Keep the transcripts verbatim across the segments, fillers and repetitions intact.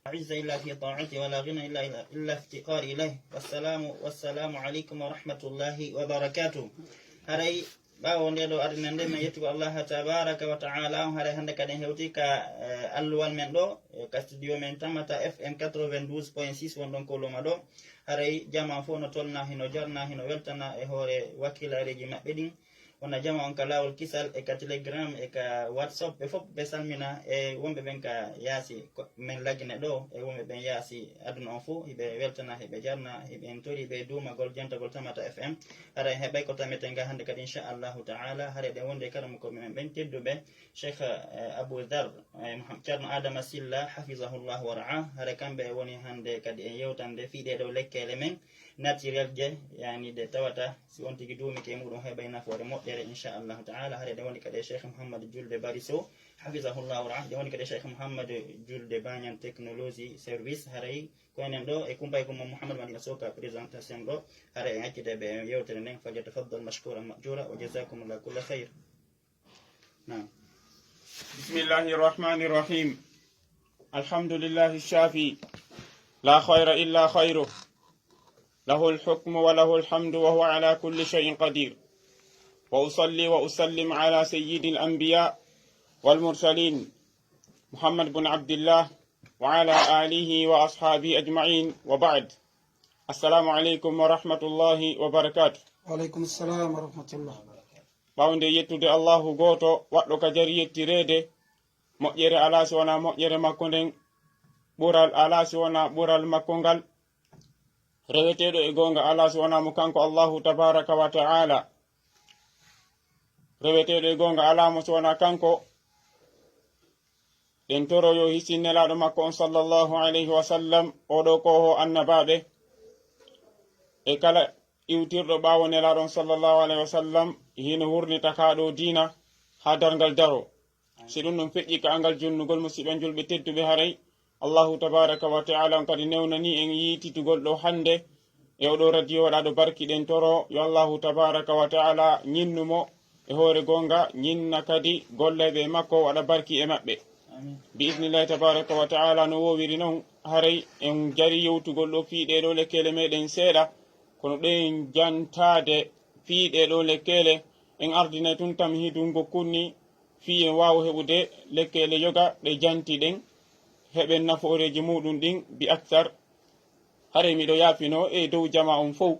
عز إلا في طاعته، ولا غنى إلا، إلا، إلا افتقار إليه. والسلام، والسلام عليكم ورحمة الله وبركاته. Haray ɓaawo nde ɗo aduna nde, min yettugo Allah tabaraka wa ta'ala on, haray hannde kadi en hewti ka, eh, alluwal men ɗo, eh, ka studio men Tamata F M quatre-vingt-douze point six wonɗon Koloma ɗo. Haray jama fof no tolna, hino jarna, hino weltana e hoore wakilareeji maɓɓe ɗin. Wona jama on ka laawol kisal e ka Telegram e ka WhatsApp, ɓe fof ɓe salmina e wonɓe ɓen ka yaasi. Ko min lagine ɗo e wonɓe ɓen yaasi aduna on fof, hiɓe weltana, hiɓe jarna, hiɓe en tori ɓe duumagol jantagol Tamata F M. Haray heɓay ko tameten ga hannde kadi, inchallahu ta'ala. Haray ɗen wondi e karamokooɓe men ɓen tedduɓe, Cheikh, eh, Abou Dhar, eh, Mouham-, Ceerno Adama Silla, hafizahullahu wa ra'ah. Haray kamɓe woni hannde kadi e yewtande fii ɗee ɗoo lekkeele men naturel je, yani ɗe tawata si on tigi duumike e muɗum heɓay nafoore moƴƴere, inchallahu ta'ala. Haray ɗen woni kadi e Cheikh Mouhammad Julde Bari Sow, hafizahullahu wa ra'ah. Ɗen woni kadi e Cheikh Mouhammad Julde Bañan Technologie Service. Haray ko enen ɗo e kumpay ko mo Mouhammad Madina Sow ka présentation ɗo. Haray en accitay ɓe e yewtere nden. فليتفضل مشكورا مأجورا وجزاكم الله كل خير. نعم. بسم الله الرحمن الرحيم. الحمد لله الشافي، لا خير إلا خيره، له الحكم وله الحمد وهو على كل شيء قدير. وأصلي وأسلم على سيد الأنبياء والمرسلين محمد بن عبد الله وعلى آله وأصحابه أجمعين، وبعد. السلام عليكم ورحمة الله وبركاته. وعليكم السلام ورحمة الله. Ɓaawo nde yettude Allahu gooto, waɗɗo ka jari yettireede, moƴƴere alaa si wonaa moƴƴere makko nden, ɓural alaa si wonaa ɓural makko ngal, reweteeɗo e goonga alaa si wonaa mo kanko Allahu tabaraka wa ta'ala. Reweteeɗo e goonga alaa mo si wonaa kanko. Ɗen toro yo hisin Nelaaɗo makko on sallallahu alayhi wa sallam, oo ɗoo koohoo annabaaɓe, e kala iwtirɗo ɓaawo Nelaaɗo on sallallahu alayhi wa sallam, hino hurnita kaa ɗoo diina haa darngal daroo. Si ɗum ɗon feƴƴi ka angal jonnugol, musiɓɓe julɓe tedduɓe, haray Allahu tabaraka wa ta'ala on kadi newnanii en yiititugol ɗoo hannde e oo ɗoo radio waɗaaɗo barki. Ɗen toro yo Allahu tabaraka wa ta'ala ñinnu mo e hoore goonga, ñinna kadi golleeɓe e makko, waɗa barki e maɓɓe. Amiin. Bi idnillahi tabaraka wa ta'ala, no woowiri non, haray en jari yewtugol ɗoo fii ɗee ɗoo lekkeele meɗen seeɗa, kono ɗen jantaade fii ɗee ɗoo lekkeele, en ardinay tun tamhiidu ngo kunni, fii en waawa heɓude lekkeele yoga ɗe janti ɗen, heɓen nafooreeji muɗum ɗin bi aktar. Haray miɗo yaafinoo e dow jamaa on fow,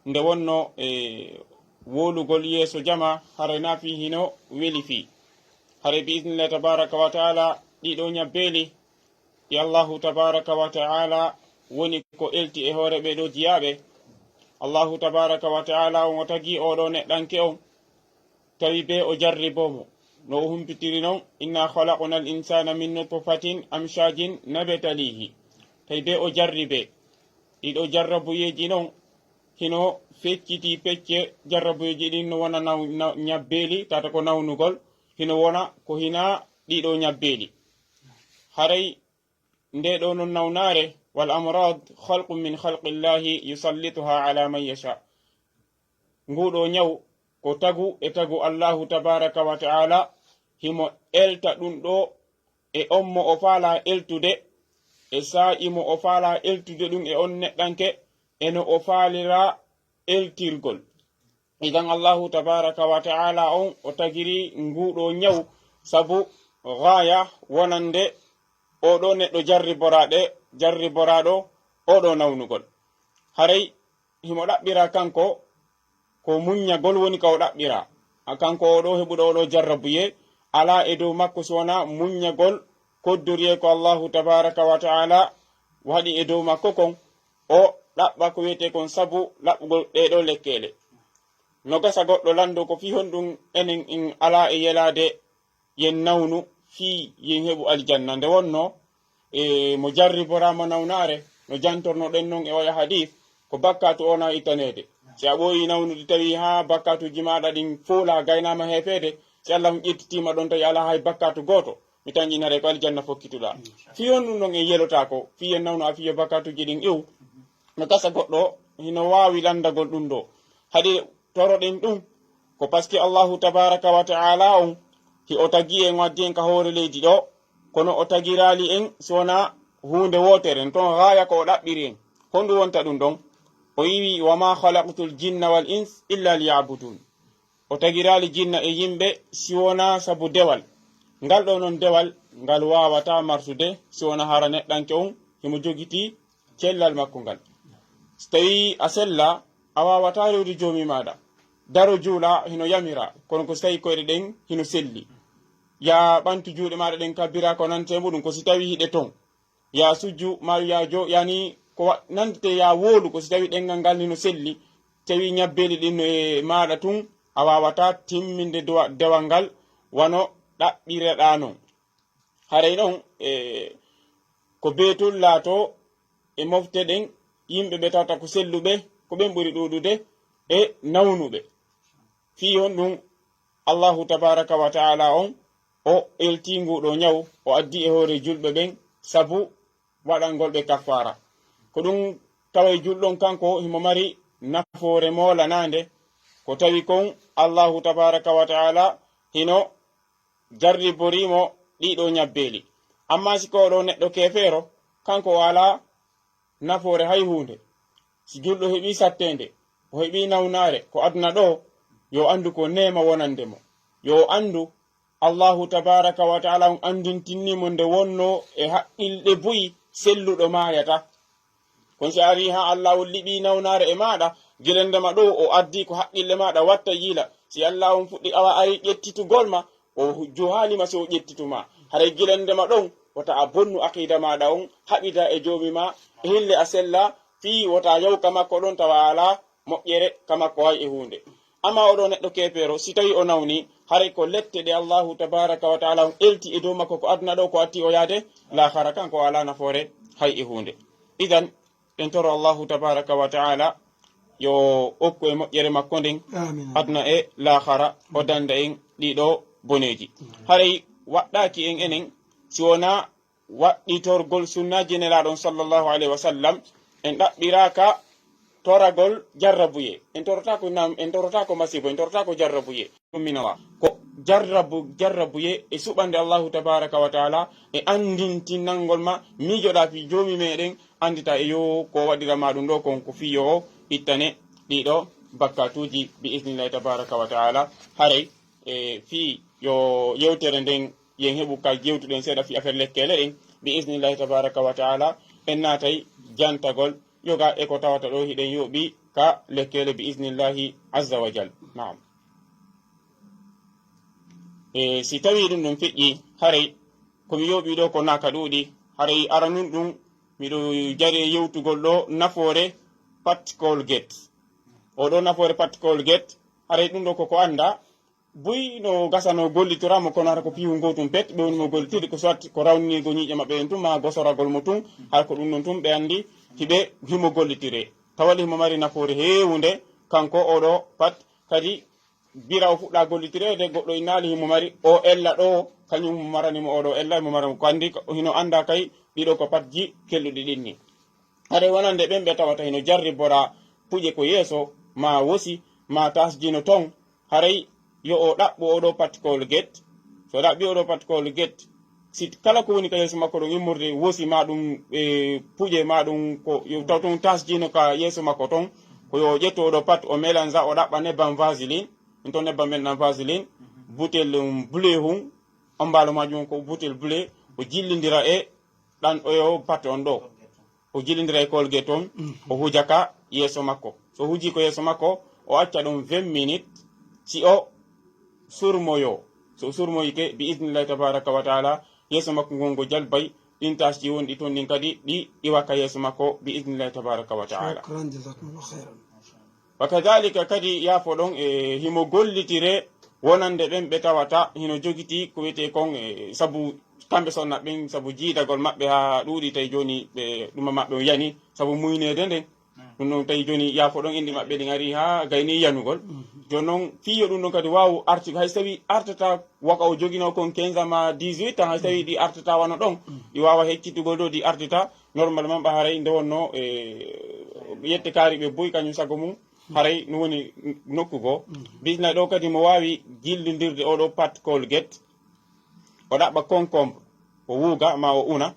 nde wonnoo e wowlugol yeeso jamaa, haray naa fii hino weli fii. Haray bi idnillahi tabaraka wa ta'ala, ɗii ɗoo ñabbeeli ɗi Allahu tabaraka wa ta'ala woni ko elti e hoore ɓee ɗoo jiyaaɓe. Allahu tabaraka wa ta'ala on o tagi oo ɗoo neɗɗanke on, tawi bee o jarriboo mo. No o humpitiri non, "Inna khalaqna al insana min nutfatin amshajin nabtalihi." Tawi bee o jarribee. Ɗii ɗoo jarrabuyeeji non, hino fecciti pecce jarrabuyeeji ɗin, no wona naw-, naw-, ñabbeeli, tata ko nawnugol, hino wona ko hinaa ɗii ɗoo ñabbeeli. Haray ndee ɗoo non nawnaare, "Wal amrad khalqun min khalqillahi yusallituha ala man yasha." Nguu ɗoo ñaw ko tagu e tagu Allahu tabaraka wa ta'ala, himo elta ɗum ɗoo e on mo o faalaa eltude, e saa'i mo o faalaa eltude ɗum e on neɗɗanke, e no o faalira eltirgol. Idan Allahu tabaraka wa ta'ala on o tagiri nguu ɗoo ñaw sabu gaaya wonande oo ɗoo neɗɗo jarriboraaɗe, jarriboraaɗo oo ɗoo nawnugol. Haray himo ɗaɓɓira kanko, ko muññagol woni ka o ɗaɓɓira. A kanko oo ɗoo heɓuɗo oo ɗoo jarrabuyee, alaa e dow makko si wonaa muññagol koddoriyee ko Allahu tabaraka wa ta'ala waɗi e dow makko kon, o ɗaɓɓa ko wiyetee kon sabu laɓɓugol ɗee ɗoo lekkeele. No gasa goɗɗo lanndoo ko fii honɗum enen en alaa e yelaade yen nawnu fii yen heɓu aljanna. Nde wonnoo, e, mo jarriboraama nawnaare, no jantornoɗen non e oya hadiis, ko bakkaatu o na ittaneede. Si a ɓooyii nawnude tawi haa bakkaatuuji maaɗa ɗin foolaa, gaynaama heefeede, si Allah on ƴettitiima ɗon tawi alaa hay bakkaatu gooto, mi tanƴinare ko aljanna fokkituɗaa. Fii honɗum non en yelotaako, fii en nawnu a fii yo bakkaatuuji ɗin iw. No gasa goɗɗo hino waawi lanndagol ɗum ɗoo. Haɗi toroɗen ɗum, ko paski Allahu tabaraka wa ta'ala on, hi o tagi en, o addi en ka hoore leydi ɗoo, kono o tagiraali en si wonaa huunde wootere, ton gaaya ko o ɗaɓɓiri en. Honɗum wonta ɗum ɗon? O wi'i, "Wa ma khalaqtul jinna wal ins illa liya'budun." O tagiraali jinna e yimɓe si wonaa sabu dewal. Ngal ɗoo non dewal, ngal waawataa marsude si wonaa hara neɗɗanke on himo jogitii cellal makko ngal. Si tawii a sella, a waawataa rewde Joomi maaɗa. Daro juula hino yamira, kono ko si tawii koyɗe ɗen hino selli. Yaa ɓantu juuɗe maaɗa ɗen kabbira ko nantee muɗum, ko si tawii hiɗe ton. Yaa sujju, maa yaa jo, yani ko wa-, nantee yaa wowlu, ko si tawii ɗemngal ngal hino selli, tawii ñabbeeli ɗin no e maaɗa tun, a waawataa timminde duwa-, dewal ngal wano ɗaɓɓireɗaa non. Haray non, e, ko beetol laatoo e mofte ɗen, yimɓe ɓe tawata ko selluɓe, ko ɓen ɓuri ɗuuɗude e nawnuɓe. Fii honɗum? Allahu tabaaraka wa ta'ala on, o eltii nguu ɗoo ñaw, o addi e hoore julɓe ɓen, sabu waɗangol ɓe kaffaara. Ko ɗum taway julɗo on kanko himo mari nafoore moolanaande, ko tawi kon Allahu tabaaraka wa ta'ala hino jarriborii mo ɗii ɗoo ñabbeeli. Ammaa si ko oo ɗoo neɗɗo keefeero, kanko o alaa nafoore hay huunde. Si julɗo heɓii satteende, o heɓii nawnaare ko aduna ɗoo, yo o anndu ko neema wonande mo. Yo o anndu Allahu tabaaraka wa ta'ala on anndintinii mo nde wonnoo e haqqilɗe buy selluɗo maayata. Kono si a arii haa Alla on liɓii nawnaare e maaɗa, gila ndema ɗoo o addii ko haqqille maaɗa watta yiila. Si Alla on fuɗɗi awa ari ƴettitugol ma, o juhaali ma si o ƴettitu ma. Haray gila ndema ɗon, wota a bonnu aqiida maaɗa on, haɓida e Joomi maa, e hille a sella, fii wota yaw ka makko ɗon tawa a alaa moƴƴere ka makko hay e huunde. Ammaa oo ɗoo neɗɗo keefeero, si tawii o nawni, haray ko lette ɗe Allahu tabaaraka wa ta'ala on elti e dow makko ko aduna ɗoo ko atti o yaade laakara, kanko o alaa nafoore hay e huunde. Idan, en toro Allahu tabaaraka wa ta'ala yo okku e moƴƴere makko nden, Amiin. Aduna e laakara, o danda en ɗii ɗoo boneeji. Haray waɗɗaaki en enen, si wonaa waɗɗitorgol sunnaaji Nelaaɗo on sallallahu alayhi wa sallam, en ɗaɓɓiraaka toragol jarrabuyee. En torotaako nam-, en torotaako masiibo, en torotaako jarrabuyee. Ɗum mi nawa. Ko jarrabu-, jarrabuyee e suɓande Allahu tabaaraka wa ta'ala e anndintinangol ma miijoɗaa fii Joomi meɗen, anndita e yo ko waɗira ma ɗum ɗoo kon ko fii yo o ittane ɗii ɗoo bakkatuuji bi iznillahi tabaaraka wa ta'ala. Haray, e fii yo yewtere nden yen heɓu ka jewtuɗen seeɗa fii affaire lekkeele ɗen, bi iznillahi tabaaraka wa ta'ala, en naatay jantagol yoga e ko tawata ɗoo hiɗen yoɓi ka lekkeele bi iznillahi azza wa jal. Naam. E si tawii ɗum ɗum feƴƴi, haray ko mi yoɓi ɗoo ko naaka ɗuuɗi, haray aranun ɗum miɗo jari e yewtugol ɗoo nafoore Pat Colgate. Oo ɗoo nafoore Pat Colgate, haray ɗum ɗoo ko ko annda, buy no gasano gollitoraa mo, kono hara ko piiwu ngoo tun pet, ɓe woni mo gollitirde, ko soit ko rawninigo ñiiƴe maɓɓe en tun, maa gosoragol mo tun, hay ko ɗum ɗon tun ɓe anndi hiɓe himo gollitiree. Tawali himo mari nafoore heewunde, kanko oo ɗoo Pat, kadi bira o fuɗɗa gollitireede, goɗɗo innaali himo mari o ella ɗoo, kañum himo marani mo oo ɗoo ella, himo marani mo. Ko anndi ko hino annda kay ɗii ɗoo ko Patji kelɗuɗi ɗin ni. Haray wonande ɓen ɓe tawata hino jarribora puƴe ko yeeso, maa wosi, maa tasjino ton, haray yo o ɗaɓɓu oo ɗoo Pat Colgate. So o ɗaɓɓi oo ɗoo Pat Colgate, si kala ko woni ka yeeso makko ɗon immorde wosi maa ɗum, e, puƴe maa ɗum ko yo taw tun tasjino ka yeeso makko ton, ko yo ƴettu oo ɗoo Pat o mélange o ɗaɓɓa nebbam vaseline, ɗum ton nebbam men ɗam vaseline, butel, um, bleu hun, on mbaalo majum ko butel bleu, o jillindira e ɗan oyo Pat on ɗoo. O jillindira e Colgate on, o huja ka yeeso makko. So o huji ko yeeso makko, o acca ɗum vingt minutes, si o surmoyo. So o surmoyike, bi iznillahi tabaraka wa taala, yeeso makko ngon ngo jalbay, ɗin tasji wonɗi ton ɗin kadi, ɗi iwa ka yeeso makko, bi iznillahi tabaraka wa taala. Shukran, jazakumullahu khairan. Wa kadhalika kadi yaafo ɗon e himo gollitire wonande ɓen ɓe tawata hino jogiti ko wiyetee kon, e sabu kamɓe sonna ɓen, sabu jiidagol maɓɓe haa ɗuuɗi, tawi jooni ɓe ɗuma maɓɓe on yani, sabu muyneede nden. Ɗum ɗon tawi jooni yaafo ɗon inɗi maɓɓe ɗin ari haa gayni yanugol. Jooni non fii yo ɗum ɗon kadi waawu artude, hay so tawi artata waka o joginoo kon quinze ans ma dix-huit ans, hay so tawi ɗi artata wano ɗon, ɗi waawa heccitugol ɗo ɗi artata. Normalement, ɓa haray nde wonno, e, yette kaari ɓe buy kañum sago mum, haray no woni nokku goo. Bisna ɗo kadi mo waawi jillindirde oɗo pat Colgate, o ɗaɓɓa concombre, o wuuga ma o una,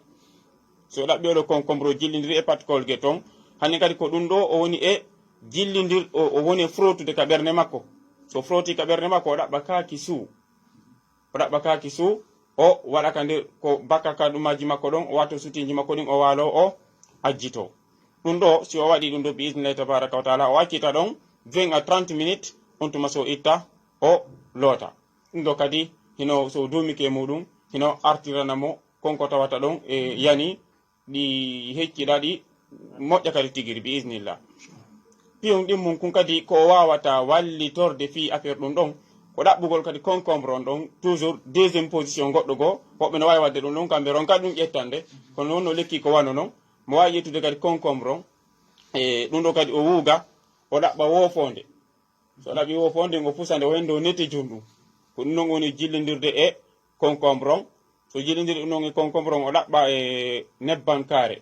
So ɗaɓɓi oɗo concombre o jillindiri e pat Colgate on. Hanni kadi ko ɗum ɗo o woni e jillindir, o, o woni e frottude ka ɓernde makko. So frotti ka ɓernde makko, o ɗaɓɓa kaaki suu. O ɗaɓɓa kaaki suu, o waɗa ka nder ko bakka ka ɗumaaji makko ɗon, o wato sutiiji makko ɗin, o waalo, o ajjito. Ɗum ɗo, si o waɗi ɗum ɗo, bi isnillahi tabaraka wa taala, o accita ɗon vingt à trente minutes, on tuma so itta, o loota. Ɗum ɗo kadi, hino so duumike muɗum, hino artirana mo kon ko tawata ɗon e yani, ɗi hecciɗa ɗi moƴƴa kadi tigiri, bi isnillah. Piyon ɗin mun kun kadi ko o wawata wallitorde fii affaire ɗum ɗon, ko ɗaɓɓugol kadi concombre on ɗon, toujours deuxième position goɗɗo goo, woɓɓe no wawi wadde ɗum ɗon, kamɓe ron kadi ɗum ƴettande, kono non no lekki ko wano non, mo wawi ƴettude kadi concombre on, e ɗum ɗo kadi o wuuga, o ɗaɓɓa woofonde. So ɗaɓɓi woofonde, ngo fusa nde o hendo nete jum ɗum. Ko ɗum non woni jillindirde e concombre on. So jillindiri ɗum non e concombre on, o ɗaɓɓa e nebban kaare.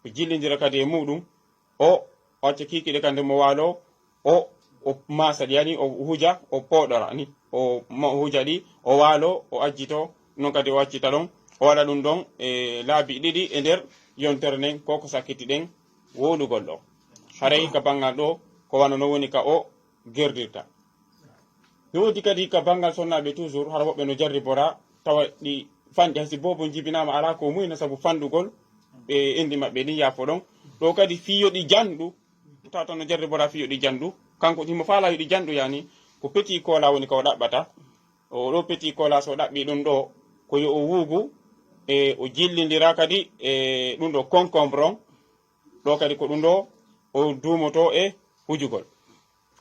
O jillindira kadi e muɗum. O acca kiikiɗe kadi mo waalo. O, o maasa ɗi, yani o huja, o pooɗora ni. O ma-, o huja ɗi, o waalo, o ajjito, non kadi o accita ɗon. O waɗa ɗum ɗon e laabi ɗiɗi e nder yontere nden, ko ko sakkiti ɗen wowlugol ɗo. Haray ka banngal ɗo, ko wano non woni ka o gerdirta. No woodi kadi ka banngal sonnaaɓe toujours, hara woɓɓe no jarribora, tawa ɗi fanɗi, hay si boobo jibinaama alaa ko muyna sabu fanɗugol ɓe enɗi maɓɓe ɗin yaafo ɗon. Ɗo kadi fii yo ɗi janɗu, tawata no jarribora fii yo ɗi janɗu. Kanko himo faala yo ɗi janɗu, yani ko petit cola woni ka o ɗaɓɓata. O ɗo petit cola so ɗaɓɓi ɗum ɗo, ko yo o wuugu, e o jillindira kadi e ɗum ɗo concombre on. Ɗo kadi ko ɗum ɗo o duumoto e hujugol.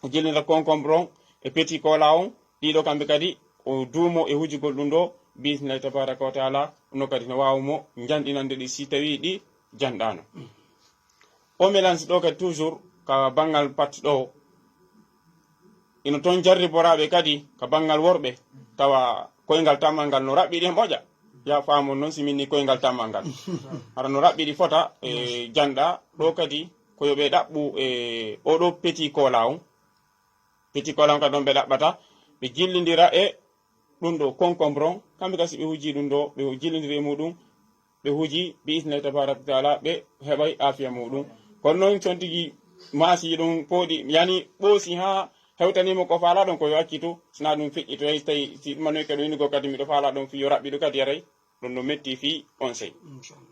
O jillindira concombre on e petit cola on, ɗiɗo kamɓe kadi o duumo e hujugol ɗum ɗo, bismillahi tabaraka wa taala, ɗum ɗo kadi no waawa mo njanɗinande ɗi si tawi ɗi janɗaano. O mélange ɗo kadi toujours ka banngal pat ɗo, ino toon jarriboraaɓe kadi ka banngal worɓe, tawa koyngal tammal ngal no raɓɓiɗi e moƴƴa. Ya faamon noon si min ni koyngal tammal ngal. Hara no raɓɓiɗi fota e janɗa ɗo kadi ko yo ɓe ɗaɓɓu e oɗo petit cola on. Petit cola on kadi ɗon ɓe ɗaɓɓata, ɓe jillindira e ɗum ɗo concombre on, kamɓe kasi ɓe huji ɗum ɗo, ɓe jillindiri e muɗum, ɓe huji bi isnillahi tabaraka wa taala, ɓe heɓay aafiya muɗum. Kono noon si on tigi maasi ɗum pooɗi, yani ɓoosi haa hewtaniima ko faalaa ɗon, ko yo accitu, sina ɗum feƴƴitoyay, si tawi si ɗum manoyke ɗum inugol kadi miɗo faalaa ɗon fii yo raɓɓiɗo kadi aray, ɗum no metti fii on sey. Inchallah.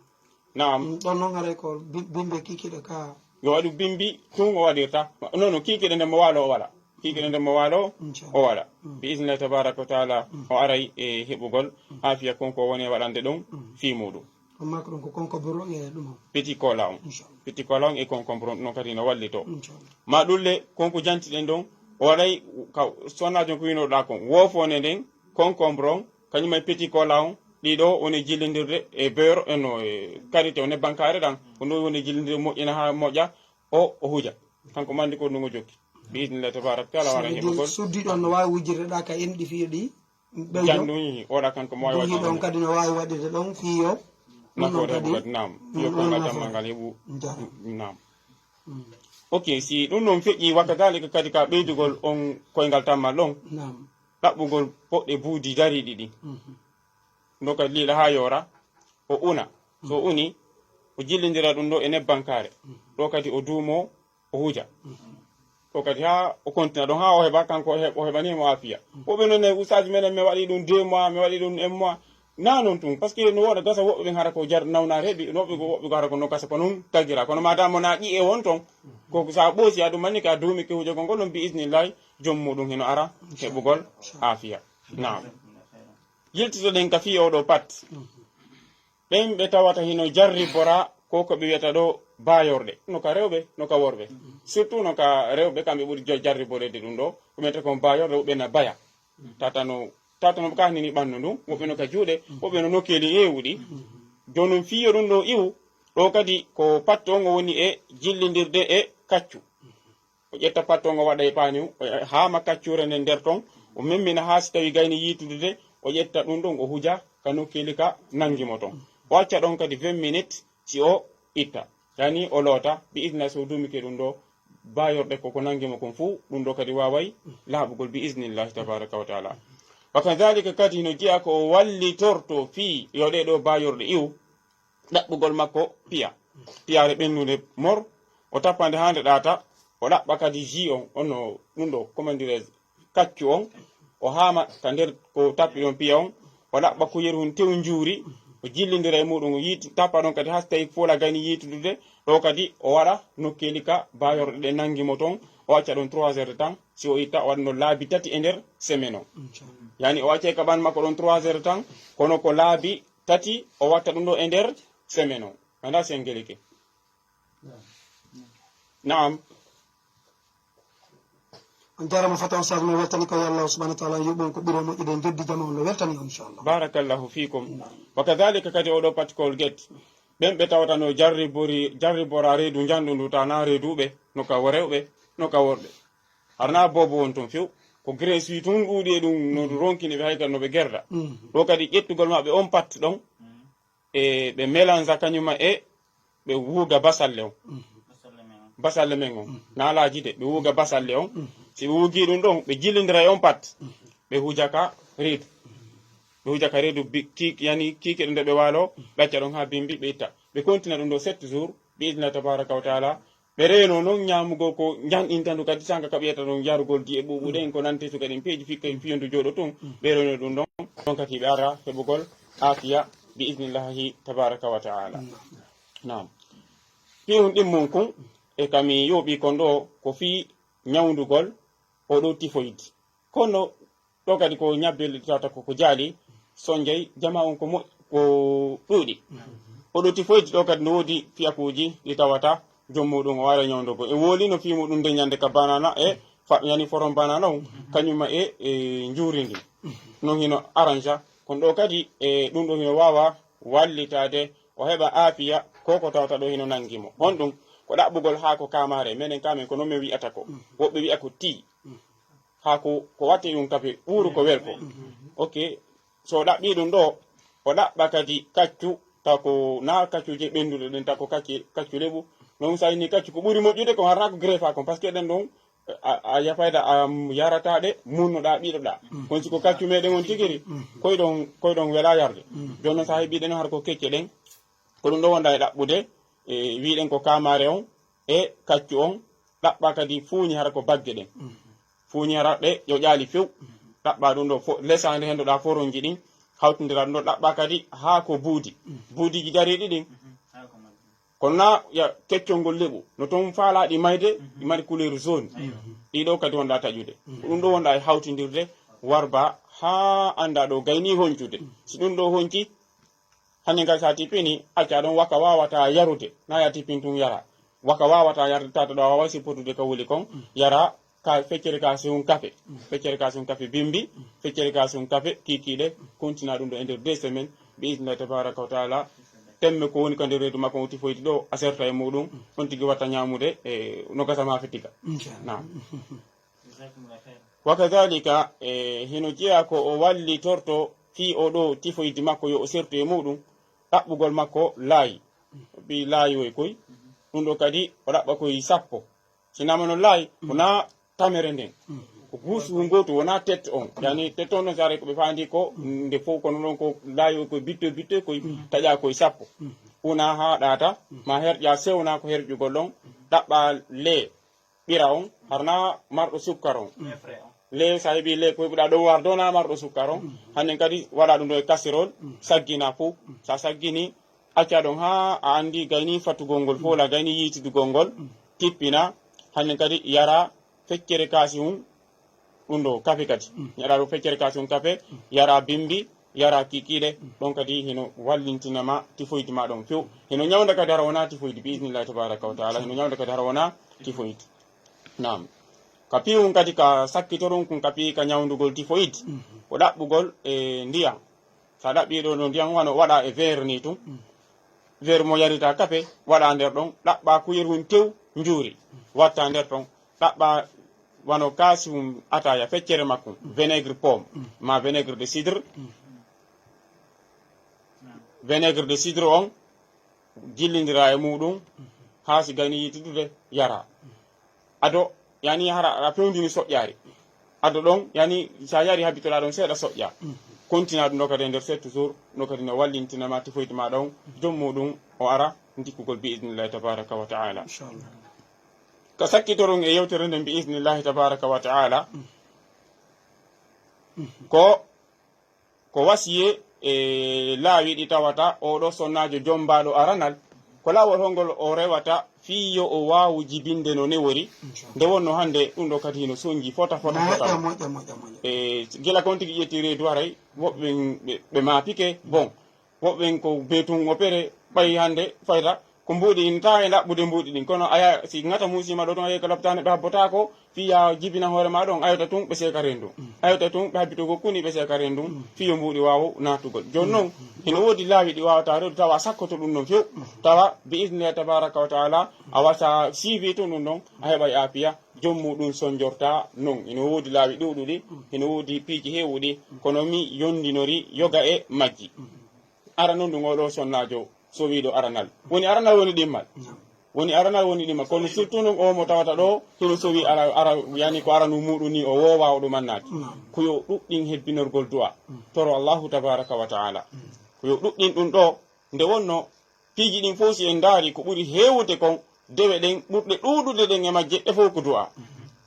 Naam. Mm, ɗon noon haray ko bi-, bimbe kikiɗe ka. Yo waɗu bimbi tun o waɗirta. Non, non, kikiɗe nde mo waalo o waɗa. Kikiɗe nde mo waalo o waɗa. Inchallah. Mm. Bi isnillahi tabaraka wa taala, mm, o aray e heɓugol, mm, aafiya kon ko woni e waɗande ɗum, mm, fii muɗum. Ko makko ɗum ko concombre on e ɗum on. Petit cola on. Inchallah. Petit cola on e concombre on, non kadi no wallito. Inchallah. Ma ɗum le, kon ko jantiɗen ɗon, o waɗay ka sonnaajo ko winoɗa kon. Woofonde nden, concombre on, kañum e petit cola on, ɗiɗo woni jillindirde e beurre, e no, e karité o nebban kaare ɗan. Ko ɗum woni jillindirde moƴƴina haa moƴƴa, o, o huja. Kanko mandi ko ɗum o jokki. Bi idnillahi tabaraka taala wara heɓugol. Suddi ɗon no waawi wujirde ɗa ka enɗi fiyo ɗi. Ɓeydo. Janduñi, oɗa kanko mo waawi waɗde ɗon kadi no waawi waɗirde ɗon fiyo. Ɗum noon kadi. Naam. Fiyo koyngal tammal ngal heɓu. Naam. Mm. Ok, si ɗum noon feƴƴi, wakka dalika kadi ka ɓeydugol on koyngal tammal ɗon. Naam. Ɗaɓɓugol poɗɗe buudi dariiɗi ɗin. Mhm. Ɗo kadi liiɗa haa yoora, o una. So, mhm, uni, o jillindira ɗum ɗo e nebban kaare. Mhm. Ɗo kadi o duumo, o huja. Mhm. Ɗo kadi haa o kontina ɗon, haa o heɓa, kanko o heɓ-, o heɓani mo aafiya. Mhm. Woɓɓe noon ne, ustaaji menen, mi waɗi ɗum deux mois, mi waɗi ɗum un mois. Na noon tun, parce que no woɗa gasa woɓɓe ɓen hara ko jar nawnaare heɓi, woɓɓe go, woɓɓe go hara ko no gasa ko noon tagira. Kono madame na ƴi'e won ton, mhm, ko sa ɓoosi a ɗum manni ka duumi ke hujagol ngol ɗon bi isnillahi, joom muɗum hino ara heɓugol aafiya. Naam. Yiltitoɗen ka fii oɗo pat. Mhm. Ɓen ɓe tawata hino jarribora ko, ko ɓe wiyata ɗo baayorɗe, no ka rewɓe, no ka worɓe. Surtout no ka rewɓe, kamɓe ɓuri jo-, jarriboreede ɗum ɗo. Ko wiyata kon baayorɗe, woɓɓe na baya. Tata no, tata no ka nini ɓandu ndun, woɓɓe no ka juuɗe, woɓɓe no nokkeeli heewuɗi. Jooni non fiyo ɗum ɗo iwu, ɗo kadi ko patto on o woni e jillindirde e kaccu. O ƴetta patto on o waɗa e paani, o haama kaccure nden nder ton, o memmina haa si tawi gayni yiitude de, o ƴetta ɗum ɗon, o huja ka nokkeeli ka nangi mo ton. O acca ɗon kadi vingt minutes, si o itta. Yani o loota, bi idna so duumike ɗum ɗo, baayorɗe ko ko nangi mo kon fuu, ɗum ɗo kadi waaway laaɓugol bi idnillahi tabaraka wa taala. Wa kadhalika kadi no jeyaa ko o wallitorto fii yo ɗee ɗoo baayorɗe iwu, ɗaɓɓugol makko piya, piyaare ɓennunde mor, o tappa nde haa nde ɗaata, o ɗaɓɓa kadi ji on, onno ɗum ɗo, comment dirais-je, kaccu on, o haama ka nder ko tappi ɗon piya on, o ɗaɓɓa kuyeru hun tew njuuri, o jillindira e muɗum, o yiiti, tappa ɗon kadi haa so tawi foola gayni yiitudude, ɗo kadi o waɗa nokkeeli ka baayorɗe ɗe nangi mo ton, o acca ɗon trois heures de temps, si o itta, o waɗa no laabi tati e nder semaine o. Inchallah. Yani o accay ka ɓan makko ɗon trois heures de temps, kono ko laabi tati o watta ɗum ɗo e nder semaine o. Anda si en gelike. Naam. On jarama fata on sage men weltani ko yo Allah subhanahu wa taala yuɓon ko ɓuri moƴƴude en jeddi jama on no weltani on inchallah. Barakallahu fikum. Wa kadhalika kadi oɗo patikol get, ɓen ɓe tawata no jarribori jarribora reedu njanɗu ndu ta na reeduɓe, no ka wo rewɓe, no ka worɓe. Harna boobo won tun few, ko graisse wi tun ɗuuɗi e ɗum no ɗum ronkini ɓe, hay kadi no ɓe gerda. Ɗo kadi ƴettugol maɓɓe on pat ɗon, e ɓe mélange kañuma e ɓe wuuga basalle on, basalle men on, naalaaji de, ɓe wuuga basalle on. Si ɓe wuugi ɗum ɗon, ɓe jillindira e on pat, ɓe huja ka reedu. Ɓe huja ka reedu, yani kiike ɗum nde ɓe waalo, ɓe acca ɗon haa bimbi, ɓe itta. Ɓe kontina ɗum ɗo sept jours, bi idnillah tabaraka wa taala. Ɓe reeno noon ñaamugol ko njanɗinta ndu kadi, sanga ka ɓiyata ɗum yarugol diye ɓuuɓuɗe en ko nante suka ɗin peeji fikka en fiyondu jooɗo tun. Ɓe reeno ɗum ɗon, ɗon kadi ɓe ara heɓugol aafiya bi idnillahi tabaraka wa taala. Naam. Fii hun ɗin mun kun, e kami yooɓi kon ɗo ko fii ñawndugol o ɗo typhoïde. Kono ɗo kadi ko ñabbel tawata ko ko jaali, sonjay jama on ko mo ko ɗuuɗi. Oɗo typhoïde ɗo kadi no woodi fiyakuuji ɗi tawata joom muɗum o ara ñawndogol. E wooli no fii muɗum nde ñande ka banana e fa yani forom banana on, kañuma e e njuuri ndi. Non hino aranja, kono ɗo kadi e ɗum ɗo hino waawa wallitaade o heɓa aafiya ko ko tawata ɗo hino nangi mo. Honɗum? Ko ɗaɓɓugol haako kaamaare, menen ka men ko non men wi'ata ko. Woɓɓe wi'a ko tii. Haa ko ko watte ɗum kafe ɓuuru ko welko. Ok. So o ɗaɓɓi ɗum ɗo, o ɗaɓɓa kadi kaccu, taw ko na kaccuuje ɓennduɗe ɗen, taw ko kaccu leɓu. Non sa inni kaccu ko ɓuri moƴƴude kon harna ko grefa kon, parce que ɗen ɗon a yafayda a yarata ɗe munnoɗa ɓiɗoɗa. Kon si ko kaccu meɗen on tigiri, koy ɗon koy ɗon wela yarde. Jooni non sa heɓi ɗen har ko kecce ɗen, ko ɗum ɗo wonda e ɗaɓɓude. E wiɗen ko kamare on e kaccu on, ɗaɓɓa kadi fuuñi hara ko bagge ɗen. Fuuñi hara ɗe ƴoƴaali few. Ɗaɓɓa ɗum ɗo fo lesande hen ɗoɗa foronji ɗin, hawtindira ɗum ɗo ɗaɓɓa kadi haa ko buudi, buudiji dariɗi ɗin. Kono na ya keccol ngol leɓu no toon faalaɗi mayde, ɗi mari couleur jaune. Ɗiɗo kadi wonɗa taƴude, ko ɗum ɗo wonɗa e hawtindirde warba haa annda ɗo gayni honcude. Si ɗum ɗo honci, hannde ngal sa tippini, acca ɗon waka wawata yarude, na ya tippin tun yara. Waka wawata yarde tata ɗo a wawa sippotude ka wuli kon, yara ka feccere ka sehun kafe. Feccere ka sehun kafe bimbi, feccere ka sehun kafe kikiɗe, kontina ɗum ɗo e nder deux semaines, bi idnillahi tabaraka wa taala. Temme ko woni ka nder reedu makko on tifoyde ɗo a serta e muɗum, on tigi watta ñamude e no gasa ma fetiga. Naam. Wa kadhalika e hino jeya ko o wallitorto fii o ɗo tifoyde makko yo o sertu e muɗum, ɗaɓɓugol makko laayi. Ɓi laayoy koy, ɗum ɗo kadi o ɗaɓɓa koy sappo. Si namano laayi, ko na tamere nden. Ko guusu ngootu, wona tette on. Yani tette on ɗon si aray ko ɓe faandi ko nde fof, kono ɗon ko laayoy koy bittoy bittoy koy taƴa koy sappo. Una haa ɗaata, ma herƴa sewna ko herƴugol ɗon, ɗaɓɓa lee. Ɓira on harna marɗo sukkar on. Le sa heɓi le ko heɓuɗa ɗo war dona marɗo sukkar on. Hannen kadi waɗa ɗum ɗo e kasirol, saggina fof. Sa saggini, acca ɗon haa a anndi gayni fatugol ngol fof la gayni yiitidugol ngol, tippina. Hannen kadi yara feccere kaasi hun. Ɗum ɗo kafe kadi, ñaɗa ɗo feccere kaasi hun kafe, yara bimbi, yara kikiɗe. Ɗon kadi hino wallintinama tifoyde ma ɗon few. Hino ñawnda kadi hara wona tifoyde bi idnillahi tabaraka wa taala, hino ñawnda kadi hara wona tifoyde. Naam. Ka piwun kadi ka sakkitoron kun ka piyi ka ñawndugol tifoyde, ko ɗaɓɓugol e ndiyan. Sa ɗaɓɓi ɗo no ndiyan wano waɗa e verre ni tun. Verre mo yarita kafe waɗa nder ɗon, ɗaɓɓa kuyerhun tew njuuri watta nder ton, ɗaɓɓa wano kaasi hun ataya feccere makkun, vinaigre pomme ma vinaigre de cidre. Vinaigre de cidre on jillindira e muɗum haa si gayni yiitudude yara. Ado yani hara aɗa fewndini soƴƴaari. Ado ɗon yani sa yari habitoɗa ɗon seeɗa soƴƴa. Kontina ɗum ɗo kadi e nder sept jours, ɗum ɗo kadi no wallintina ma tifoyde maɗa on, joom muɗum o ara ndikkugol bi idnillahi tabaraka wa taala. Inchallah. Ka sakkitoron e yewtere nden bi idnillahi tabaraka wa taala, ko ko wasiye e laawi ɗi tawata oɗo sonnaajo jombaɗo aranal, ko laawol hongol o rewata fii yo o waawu jibinde no newori. Nde wonno hannde ɗum ɗo kadi hino sonji fota fota fota. Moƴƴa, moƴƴa, moƴƴa, moƴƴa. E gila kon tigi ƴetti reedu haray woɓɓe ɓe, ɓe maapike, bon, woɓɓe ko be tun opere, ɓay hannde fayta ko mbuuɗi ɗin, taa e ɗaɓɓude mbuuɗi ɗin. Kono aya si ŋata musima ɗo tun, a yehi ka lopitaane ɓe habbotaako, fii ya jibina hoore ma ɗon, ayota tun ɓe seeka rendu. Ayota tun ɓe habbito ko kuni ɓe seeka rendu, fii yo mbuuɗi waawu naatugol. Jooni non, hino woodi laawi ɗi waawata rewde, tawa a sakkoto ɗum non few, tawa bi idnillahi tabaraka wa taala, a wasa siivi tun ɗum ɗon, a heɓa e aafiya, joom muɗum sonjorta non. Hino woodi laawi ɗuuɗuɗi, hino woodi piiji heewuɗi, kono mi yondinori yoga e majji. Ara non ɗum oɗo sonnaajo sowiiɗo aranal. Woni aranal woni ɗimmal. Woni aranal woni ɗimmal. Kono surtout non o mo tawata ɗo, hino sowi ara, ara, yani ko aranu muɗum ni o woowa o ɗum annaaki. Ko yo ɗuɗɗin hebbinorgol du'a. Toro Allahu tabaraka wa taala. Ko yo ɗuɗɗin ɗum ɗo, nde wonno piiji ɗin fof si en ndaari ko ɓuri heewude kon, dewe ɗen ɓurɗe ɗuuɗude ɗen e majje ɗe fof ko du'a.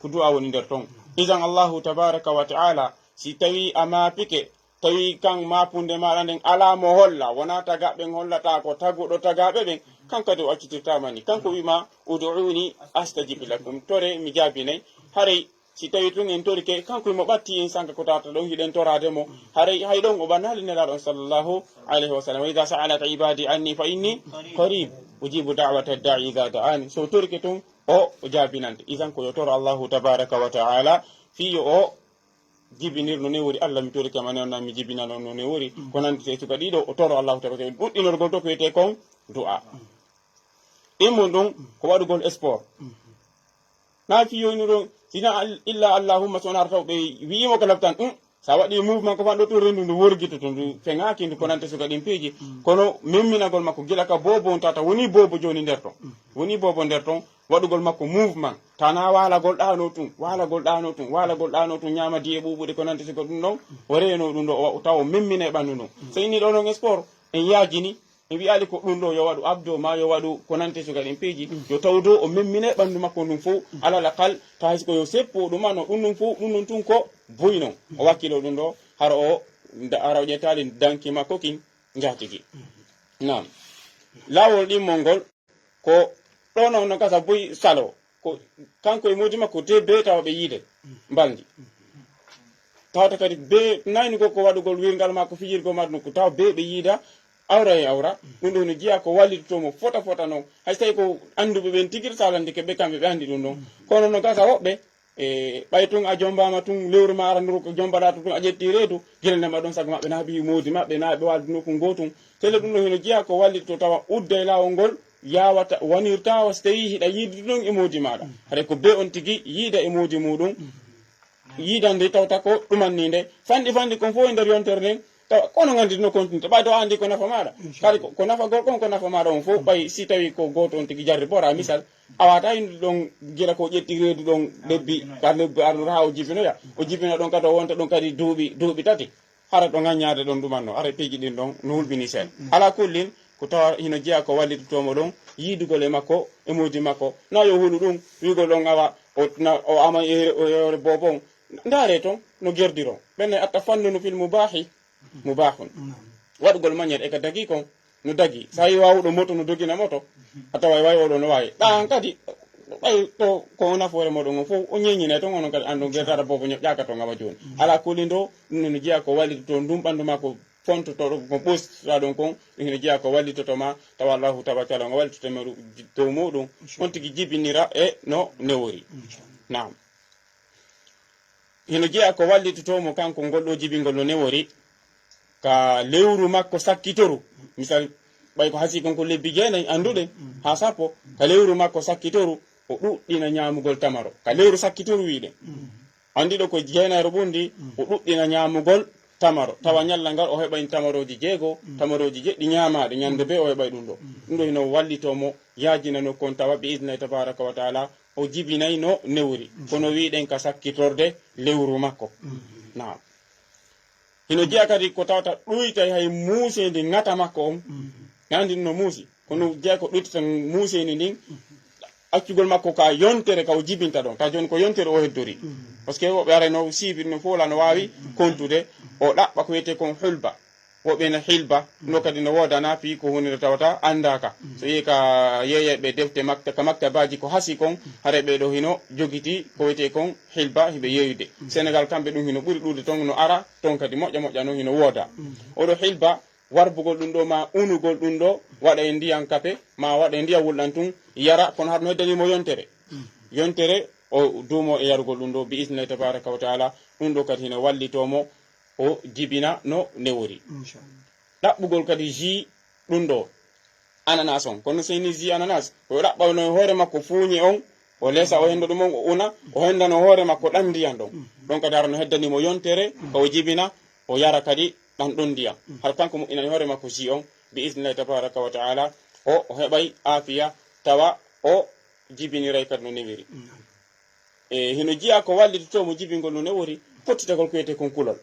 Ko du'a woni nder ton. Idan Allahu tabaraka wa taala, si tawi a maapike, tawi kan maapunde maɗa nden alaa mo holla, wonaa tagaɓe ɓen hollata ko taguɗo tagaɓe ɓen, kan kadi o accitirtama ni. Kanko wima, "Ud'uni astajib lakum." Tore, mi jaabinay. Haray si tawi tun en torike, kanko wimo ɓatti en sanka ko tawata ɗon, hiɗen torade mo. Haray hay ɗon o ɓannaali Nelaaɗo on sallallahu alayhi wa sallam. "Wa idha sa'alaka ibadi anni fa inni qarib, ujibu da'wata da'i idha da'ani." So torike tun, o, o jaabinante. Idan ko yo toro Allahu tabaraka wa ta'ala, fii yo o jibinir no newori. "Allah, mi torike ma, newna mi jibinano no newori." Ko nandi e suka ɗiɗo, o toro Allahu tabaraka wa ta'ala. Ɗuɗɗinorgol to ko wiyete kon du'a. Ɗimmun ɗum ko waɗugol sport. Na fii yo ino ɗon, sina al-, illa allahumma so wonaa taw ɓe wi'imo ka laftan, um, sa waɗi mouvement ko fanɗo tun rendu ndu worgito to ndu feŋaaki ndu ko nante suka ɗin piiji. Kono memminagol makko gila ka bobo on tata woni bobo jooni nder ton. Woni bobo nder ton, waɗugol makko mouvement. Tana waalagol ɗano tun, waalagol ɗano tun, waalagol ɗano tun, ñaama diye ɓuuɓuɗe ko nante suka ɗum ɗon, o reeno ɗum ɗo, o wa-, tawa o memmine ɓandu ndun. So inni ɗo non sport, en yaajini, en wi'ali ko ɗum ɗo yo waɗu abdo ma yo waɗu ko nante suka ɗin piiji, yo taw dow o memmine ɓandu makko ndun fof, alal aqal, tawa hay si ko yo seppo ɗum ano ɗum ɗum fof, ɗum ɗum tun ko boy non. O wakkilo ɗum ɗo, hara o, nda-, hara o ƴettaali danki makko kin, njaatigi. Naam. Laawol ɗimmol ngol, ko ɗo non no gasa boy salo, ko kanko e moodi makko te be tawa ɓe yiide, mbalndi. Tawata kadi be naynugol ko waɗugol wirngal makko, fijirgol makko, ko tawa be ɓe yiida awra e awra, ɗum ɗo no jiya ko wallitoto mo fota fota non. Hay so tawi ko annduɓe ɓen tigi, so a landike ɓe, kamɓe ɓe anndi ɗum ɗon. Kono no gasa woɓɓe, e, ɓay tun a jombaama tun, lewru ma aranduru ko jombaɗa to tun, a ƴetti reedu, gila ndema ɗon sago maɓɓe na ɓe moodi maɓɓe, na ɓe waldu nokku ngoo tun. Tele ɗum ɗo hino jiya ko wallitoto tawa udda e laawol ngol, yawata, wanirta wa so tawi hiɗa yiidi ɗum e moodi maɗa. Haray ko be on tigi yiida e moodi muɗum, yiidande tawta ko ɗumanninde. Fanɗi fanɗi kon fof e nder yontere nden, tawa kono nganndi no continue, ɓay to a anndi ko nafa maɗa. Kadi ko, ko nafagol kon ko nafa maɗa on fof, ɓay si tawi ko gooto on tigi jarri bora, misal, a wata yimde ɗon gila ko ƴetti reedu ɗon lebbi, ka lebbi arnor ha o jibinoya. O jibina ɗon kadi o wonta ɗon kadi duuɓi, duuɓi tati. Hara ɗo ŋaññaade ɗon ɗumanno, hara piiji ɗin ɗon no hulɓini seeɗa. Ala kullin, ko tawa hino jeyaa ko wallitotoo mo ɗon, yiidugol e makko, e moodi makko. Na yo hulu ɗum, wi'ugol ɗon awa, o, na, o ama e, o, e hoore boobo on. Ndaare ton, no gerdiro. Ɓenne attafannunu fil mubaahi, mubaahun. Waɗugol manière e ka dagi kon, no dagi. So a yi waawuɗo moto no dogina moto, a tawa e way oɗo no waawi. Ɗa an kadi, ɓay to ko nafoore moɗon on fof, o ñeññinay ton, onon kadi anndon gerdata boobo ñoƴƴaaka ton awa jooni. Ala kullin ɗo, ɗum no jeyaa ko wallitoto ndun ɓanndu makko, fontotooɗo ko ɓostoɗaa ɗon kon, ɗum hino jeyaa ko wallitoto ma, tawa Allahu tabaraka wa taala wallitoto ma dow muɗum, on tigi jibinira e no newori. Naam. Hino jeyaa ko wallitotoo mo kanko ngol ɗoo jibingol no newori, ka lewru makko sakkitoru. Misal, ɓay ko hasii kon ko lebbi jeenay annduɗen, haa sappo, ka lewru makko sakkitoru, o ɗuɗɗina ñaamugol tamaro. Ka lewru sakkitoru wi'uɗen. Anndi ɗo ko jeenayro ɓurndi, o ɗuɗɗina ñaamugol tamaro. Tawa ñalla ngal o heɓay tamarooji jeego, tamarooji jeɗɗi ñaamaaɗe, ñande bee o heɓay ɗum ɗo. Ɗum ɗo hino wallitoo mo, yaajina nokkon tawa, bi idnillahi tabaraka wa taala, o jibinay no newri. Kono wi'uɗen ka sakkitorde lewru makko. Naam. Hino jeya kadi ko tawata ɗuytay hay muuseendi ŋata makko on. Andi no muusi. Kono jeya ko ɗuytata muuseendi ndin. Accugol makko ka yontere ka o jibinta ɗon. Ka jooni ko yontere o heddori. Parce que woɓɓe aray no siibi no foola no waawi kontude. O ɗaɓɓa ko wiyetee kon hulba. Woɓɓe no hilba. No kadi no woodana fii ko hunde nde tawata andaaka. So yehi ka yeeyayɓe defte makta-, ka maktabaaji ko hasi kon, haray ɓe ɗo hino jogiti ko wiyetee kon hilba hiɓe yeeyude. Senegal kamɓe ɗum hino ɓuri ɗuuɗude ton no ara ton kadi moƴƴa moƴƴa no hino wooda. Oɗo hilba warbugol ɗum ɗo ma unugol ɗum ɗo waɗa e ndiyan kafe ma waɗa e ndiyan wulɗan tun yara kono haɗa no heddani mo yontere. Yontere o duumo e yarugol ɗum ɗo bi isnillahi tabaraka wa taala ɗum ɗo kadi hino wallitoo mo o jibina no newori. Inchallah. Ɗaɓɓugol kadi jus ɗum ɗo ananas on. Kono so hini jus ananas, ko o ɗaɓɓano e hoore makko fuuñe on, o lesa o hendo ɗum on, o una, o hendano hoore makko ɗan ndiyan ɗon. Ɗon kadi hara no heddani mo yontere, ka o jibina, o yara kadi ɗan ɗon ndiyan. Har kanko moƴƴinani hoore makko jus on, bi isnillahi tabaraka wa taala, o, o heɓay aafiya, tawa o jibiniray kadi no newiri. E hino jeya ko wallitotoo mo jibingol no newori, fottitagol ko wiyetee kon kulol.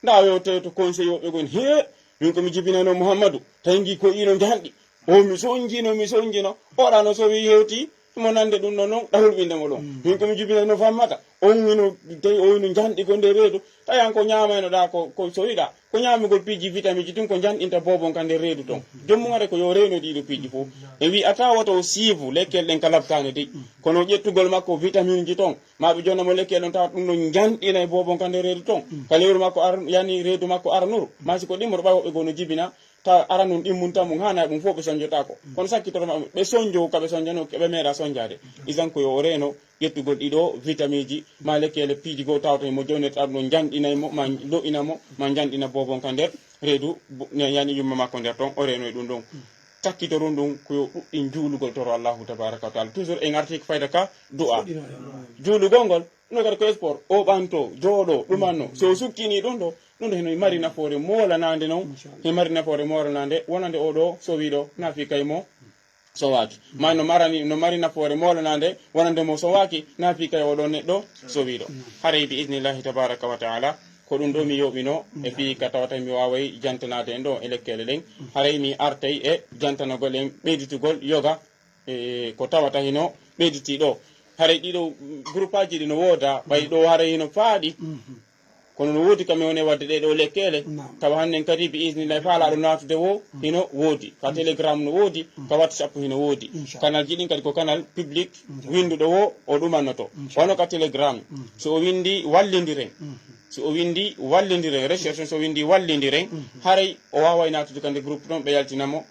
Nda yo tawi to conseil woɓɓe gon, "He, min ko mi jibinano Muhammadu, tawi ngi ko ino njanɗi. O mi sonjino, mi sonjino." Oɗa no sowi hewti, mo nande ɗum ɗon non, ɗa hulɓinde mo ɗon. "Min ko mi jibinano Fammata, on hino, tawi o hino njanɗi ko nde reedu." Tawi an ko ñaamaynoɗa ko, ko sowiɗa, ko ñaamugol piiji vitamiji tun ko njanɗinta boobon ka nder reedu ton. Jommum are ko yo reeno ɗiɗo piiji fof. E wi ata wata o siivu lekkel ɗen ka labtaane dey. Kono ƴettugol makko vitamine ji ton, ma ɓe jonna mo lekkel ɗon tawa ɗum ɗon njanɗina e boobon ka nder reedu ton. Ka lewru makko ar-, yani reedu makko aranuru. Ma si ko ɗimmoro ɓay woɓɓe goo no jibina, tawa aranun ɗimmun tan mum haana ɗum fof ɓe sonjotaako. Kono sakkitoro maɓɓe, ɓe sonjo ka ɓe sonjano, ɓe meeɗa sonjaade. Isan ko yo o reeno ƴettugol ɗiɗo vitamiji, ma lekkeele piiji goo tawata mo jonnirta ɗum ɗon njanɗinay mo, ma lo'ina mo, ma njanɗina boobon ka nder reedu, bu-, ne yani yumma makko nder ton, o reenoy ɗum ɗon. Cakkitorun ɗum ko yo ɗuɗɗin juulugol toro Allahu tabaraka wa taala. Toujours en arti ko fayda ka du'a. Juulugol ngol, no kadi ko sport, o ɓanto, jooɗo, ɗumanno. So o sukkini ɗum ɗo, ɗum ɗo hino mari nafoore moolanande non. Inchallah. Hino mari nafoore moolanande, wonande o ɗo, so wiɗo, nafi kay mo. Sowaaki. Ma no marani, no mari nafoore moolanande, wonande mo sowaaki, na fii kay oɗo neɗɗo sowiiɗo. Haray bi idnillahi tabaraka wa taala, ko ɗum ɗo mi yooɓino, e fii ka tawata mi waaway jantanaade en ɗo e lekkeele ɗen. Haray mi artay e jantanagol en ɓeyditugol yoga, e ko tawata hino ɓeyditi ɗo. Haray ɗiɗo groupaaji ɗi no wooda, ɓay ɗo haray hino faaɗi. Kono no woodi kam mi woni wadde ɗee ɗoo lekkeele. Naam. Tawa hannden kadi bi isnillahi faalaaɗo naatude wo hino woodi. Ka Telegram no woodi, ka WhatsApp hino woodi. Inchallah. Kanalji ɗin kadi ko kanal public winnduɗo wo o ɗumannoto. Inchallah. Wano ka Telegram. So o winndi wallindiren. So o winndi wallindiren, recherche so o winndi wallindiren, haray o waaway naatude ka nde groupe ɗon ɓe yaltina mo.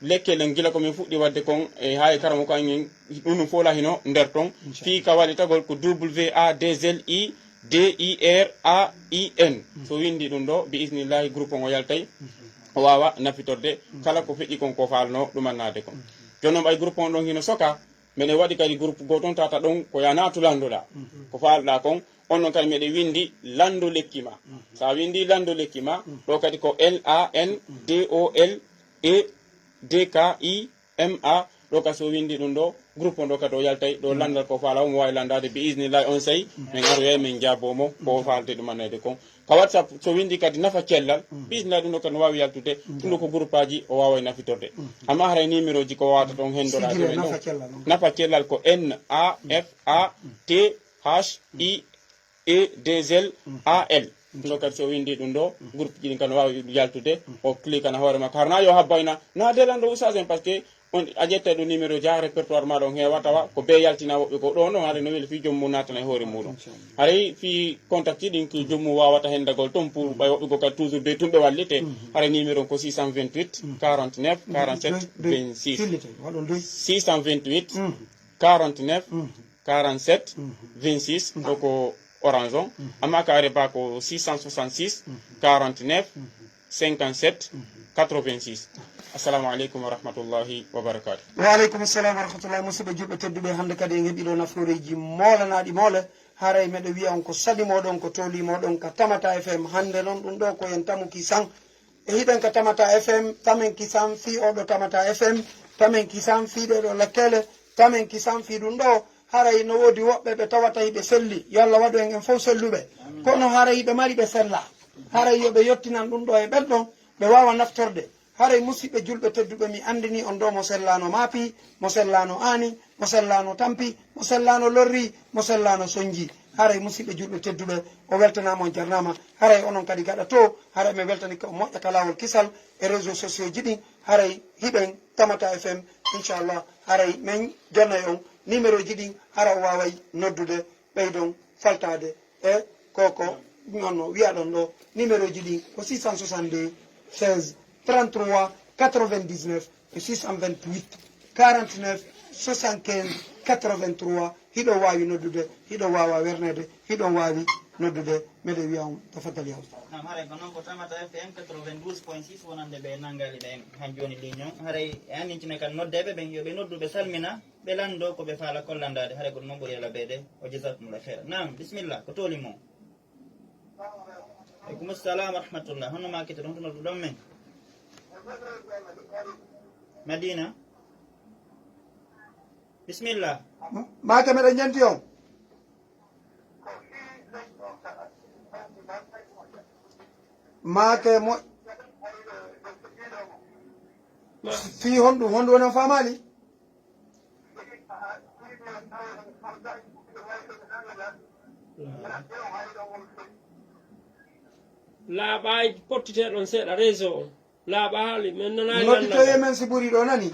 Lekkel en gila ko min fuɗɗi waɗde kon, e haa e karamo ko angen ɗum no fola hino nder ton. Inchallah. Fii ka walitagol ko W A deux L I D I R A I N. So winndi ɗum ɗo, bi isnillahi, groupe on o yaltay, o waawa nafitorde kala ko feƴƴi kon ko faalno ɗumannaade kon. Jooni noon ɓay groupe on ɗon hino soka, meɗen waɗi kadi groupe gooto on tata ɗon ko ya naatu landoɗaa. Ko faalɗaa kon, on ɗon kadi meɗen winndi lanndo lekki ma. So a winndi lanndo lekki ma, ɗo kadi ko L A N D O L E D K I M A, ɗo ka so winndi ɗum ɗo, groupe on ɗo kadi o yaltay, ɗo lanndal ko faala, omo waawi lanndaade bi isnillahi on sey, min aroyay min jaaboo mo, ko o faalde ɗum annayde kon. Ka WhatsApp, so winndi kadi nafa cellal, bi isnillahi ɗum ɗo kadi no waawi yaltude, ɗum ɗo ko groupaaji o waaway nafitorde. Amma haray numéroji ko waawata ɗon henndoraade men ɗon. Nafa cellal ko N A F A T H I E deux L A L. Ɗo kadi so winndi ɗum ɗo, groupe ji ɗin kadi no waawi yaltude, o clique na hoore makko. Hara na yo habbayna, na delanɗo ustaas en, parce que on a ƴetta ɗo numéro ja répertoire ma ɗon heewa tawa ko be yaltina woɓɓe ko ɗo non, haɗa no weli fii joom mum naatana e hoore muɗum. Haray fii contact ɗin ko joom mum waawata hendagol ton pour ɓay woɓɓe ko kadi toujours be tumɓe wallite. Haray numéro on ko six cent vingt-huit quarante-neuf quarante-sept vingt-six. Six cent vingt-huit quarante-neuf quarante-sept vingt-six, ɗo ko Orange on. Amma ka Airtel ko six cent soixante-six quarante-neuf cinquante-sept quatre-vingt-six. Assalamu aleykum wa rahmatullahi wa barakatuh. Wa aleykum salam wa rahmatullahi. Musidɓe julɓe tedduɓe, hannde kadi en heɓi ɗo nafooreeji moolanaaɗi moole. Haray meɗo wiya on ko saɗi moɗon, ko tooli moɗon ka Tamata F M. Hannde non ɗum ɗo ko en tamuki san. E hiɗen ka Tamata F M, tamen kisan fii oɗo Tamata F M, tamen kisan fii ɗee ɗo lekkele, tamen kisan fii ɗum ɗo. Haray no woodi woɓɓe ɓe tawata hiɓe selli, yo Allah waɗu en en fof selluɓe. Kono haray hiɓe mari ɓe sella. Haray yo ɓe yottinan ɗum ɗo e ɓen ɗon, ɓe waawa naftorde. Haray musiɓɓe julɓe tedduɓe, mi anndini on ɗo mo sellaano maapi, mo sellaano aani, mo sellaano tampi, mo sellaano lorri, mo sellaano sonji. Haray musiɓɓe julɓe tedduɓe, o weltanaama, on jarnaama. Haray onon kadi gaɗa to, haray mi weltani ka on moƴƴa ka laawol kisal e réseaux sociaux ji ɗin. Haray hiɗen Tamata F M, inchallah. Haray men jonnay on numéro ji ɗin, hara o waaway noddude, ɓeydon faltaade e ko ko non no wiyaɗon ɗo. Numéro ji ɗin ko six cent soixante-deux seize trente-trois quatre-vingt-dix-neuf e six cent vingt-huit quarante-neuf soixante-quinze quatre-vingt-trois. Hiɗo waawi noddude, hiɗo waawa werneede, hiɗon waawi noddude. Meɗen wiya on, tafaddal, ya Ustaz. Nam, haray ko non ko Tamata F M quatre-vingt-douze point six wonande ɓe nanngaali ɓen han jooni ligne on. Haray e annincine kan noddeeɓe ɓen, yo ɓe noddu, ɓe salmina, ɓe lanndo ko ɓe faala kollandaade. Haray ko ɗum on ɓuri ala ɓeyde. O jazakumullah khaira. Nam, bismillah, ko tooli mo? Aleykum salam wa rahmatullah. Honno ma kete ɗon to nodduɗon men? Madina. Bismillah. Maake meɗen ñanti on. Maake mo fii honɗum, honɗum woni on faamaali? Laaɓaay pottitee ɗon seeɗa réseau on. Laaɓaali, men nanaali. Nodditoye men si ɓuri ɗo nani.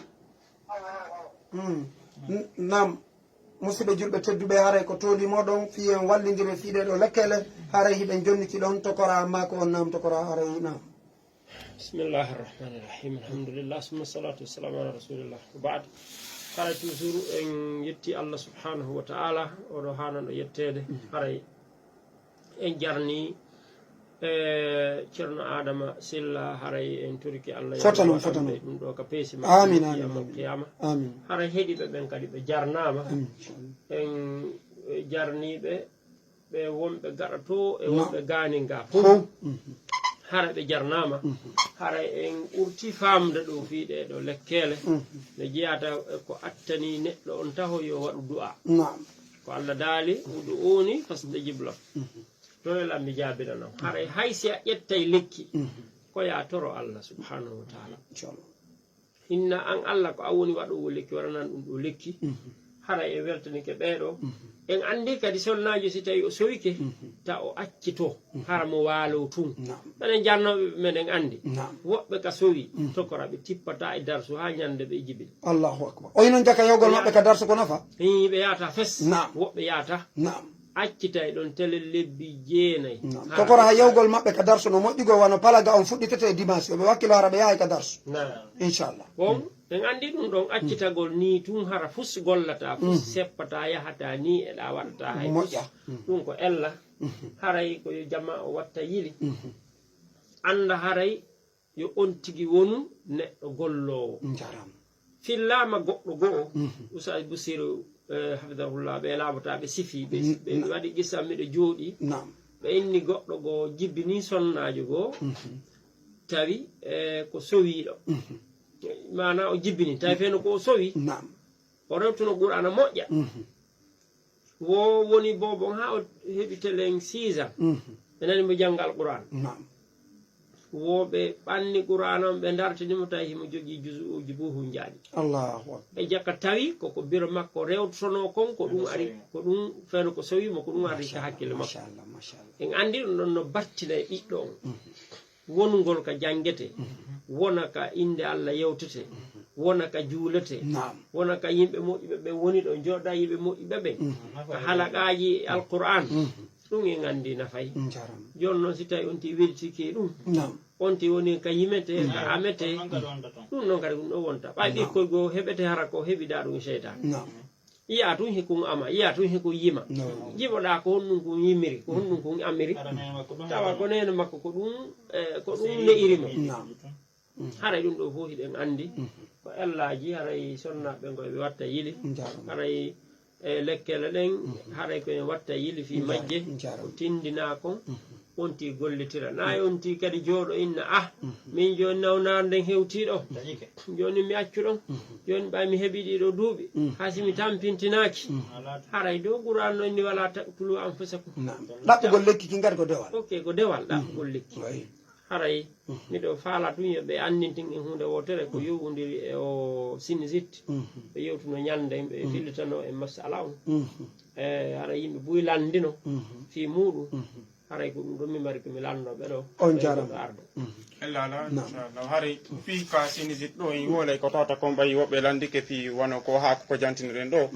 Hmm. N- Nam, musidɓe julɓe tedduɓe, haray ko tooli moɗon fii en wallindire fii ɗee ɗo lekkele, haray hiɗen jonniti ɗon tokora, amma ko on nam tokora, haray nam. Bismillahi rahmani rahim. Alhamdulillah, summa salatu wassalamu ala rasulillah. Wa ba'd. Haray toujours en yetti Allah subhanahu wa ta'ala, oɗo hanan o yetteede. Haray en jarni e Ceerno Adama Silla, haray en torike Allah. Fota non, fota non. Ɗum ɗo ka peesi maɓɓe. Amin, amin, amin. Qiyama. Amin. Haray heɗiiɓe ɓen kadi ɓe jarnaama. Amin. En jarniiɓe ɓe wonɓe gaɗa to e wonɓe gaanin ga fof. Fof. Mhm. Hara ɓe jarnaama. Mhm. Hara en ɓurti faamde ɗo fii ɗee ɗo lekkeele. Mhm. No jeyata e ko attani neɗɗo on taho yo waɗu du'a. Naam. Ko Allah daali, "Ud'uuni fastajib lakum." Mhm. Toye lan mi jaabina non. Haray hay si a ƴettay lekki, mhm, ko yaa toro Allah subhanahu wa ta'ala. Inchallah. Inna an Allah ko a woni waɗoowo lekki, waɗanan ɗum ɗo lekki. Mhm. Haray en weltanike ɓee ɗo. Mhm. En anndi kadi sonnaajo si tawi o sowike, mhm, ta o accito, mhm, hara mo waaloo tun. Naam. Menen jarnooɓe ɓe meɗen anndi. Naam. Woɓɓe ka sowi, mhm, tokora ɓe tippata e darsu haa ñande ɓe jibini. Allahu akbar. O inon jaka yawgol maɓɓe ka darsu ko nafa? Hii, ɓe yaata fes. Naam. Woɓɓe yaata. Naam. Accitay ɗon tele lebbi jeenay. Naam. Tokora ha yawgol maɓɓe ka darsu no moƴƴugol wano palaga on fuɗɗitete e dimanche. Yo ɓe wakkilo hara ɓe yahay ka darsu. Naam. Inchallah. Bon, en anndi ɗum ɗon accitagol ni tun hara fus gollata, fus, mhm, seppata, yahata ni e ɗa waɗata hay fus. Moƴƴa. Mhm. Ɗum ko ella. Mhm. Haray ko yo jama o watta yili. Mhm. Annda haray yo on tigi wonu neɗɗo golloowo. Njaram. Fillaama goɗɗo go'o, mhm, Oustaz Boussirou, eh, hafidahullah, ɓe laaɓotaa, ɓe sifii, ɓe, mm, ɓe na- waɗi qissa, miɗo jooɗii. Naam. Ɓe inni goɗɗo goo jibbini sonnaajo goo, mhm, tawi, eh, ko sowiiɗo. Mhm. Maanaa o jibbini, tawi feno ko o sowi. Naam. O rewtuno Qur'aana moƴƴa. Mhm. Wo woni boobon haa o heɓi telen six ans. Mhm. Ɓe nani mo jannga Alqur'aan. Naam. Wo ɓe ɓanni Qur'aana on, ɓe dartini mo, tawi himo jogii juzu'uuji buhunjaaji. Allahu akbar. Ɓe jaka tawi ko, ko biro makko rewtotonoo kon, ko ɗum ari, ko ɗum feno ko sowi mo, ko ɗum ari ka hakkille makko. Machallah, machallah. En anndi ɗum ɗon no battina e ɓiɗɗo on. Mhm. Wonugol ka janngete, mhm, wona ka innde Allah yewtete, mhm, wona ka juulete, naam, wona ka yimɓe moƴƴuɓe ɓen woni ɗo, jooɗa yimɓe moƴƴuɓe ɓen, mhm, ka halaqaaji Alqur'aan. Mhm. Ɗum en anndi nafay. Njaram. Jooni noon, si tawi on ti weltike ɗum, naam, on ti woni ka yimete, ka, naam, amete, ɗum noon kadi ɗum ɗo wonta. Ɓay, naam, ɓikkoy goo heɓete hara ko heɓiɗaa ɗum seytaane. Naam. Yiya tun hikun ama, yiya tun hikun yima. No. Jiɓoɗaa ko honɗum kun yimiri, ko honɗum kun amiri. Aɗa neema ko ɗum. Tawa ko neene makko ko ɗum, eh, ko ɗum ne'iri mo. Naam. Haray ɗum ɗo fof hiɗen anndi. Mhm. Ko ellaaji, haray sonnaaɓe ngo ɓe watta yili. Njaram. Haray, eh, lekkele ɗen, mhm, haray ko en watta yili fii, njaram, majje, njaram, ko tindinaa kon. Mhm. Wonti gollitira. Na e wonti kadi jooɗo inna, "Ah, min jooni nawnaare nden hewtii ɗo. Jooni mi accu ɗon. Jooni ɓay mi heɓi ɗiɗo duuɓi. Haa si mi tampintinaaki." Haray dow Qur'an no inni, "Wala taqtulu anfusakum." Naam. Ɗaɓɓugol lekki kin kadi ko dewal. Ok, ko dewal ɗaɓɓugol lekki. Wayi. Haray miɗo faala tun yo ɓe anndintin en huunde wootere ko yowondiri e o sinizit. Ɓe yewtuno ñannde, ɓe fillitano e masala on. E, haray yimɓe buy lanndino fii muuɗum. Haray ko ɗum ɗon mi mari ko mi lanndoo ɓe ɗo. On jaaraama. Arde. Ella ala, inchallah. Haray fii ka sinizit ɗo, en wolay ko tawata kon ɓay woɓɓe lanndike fii wano ko haako ko jantinoɗen ɗo.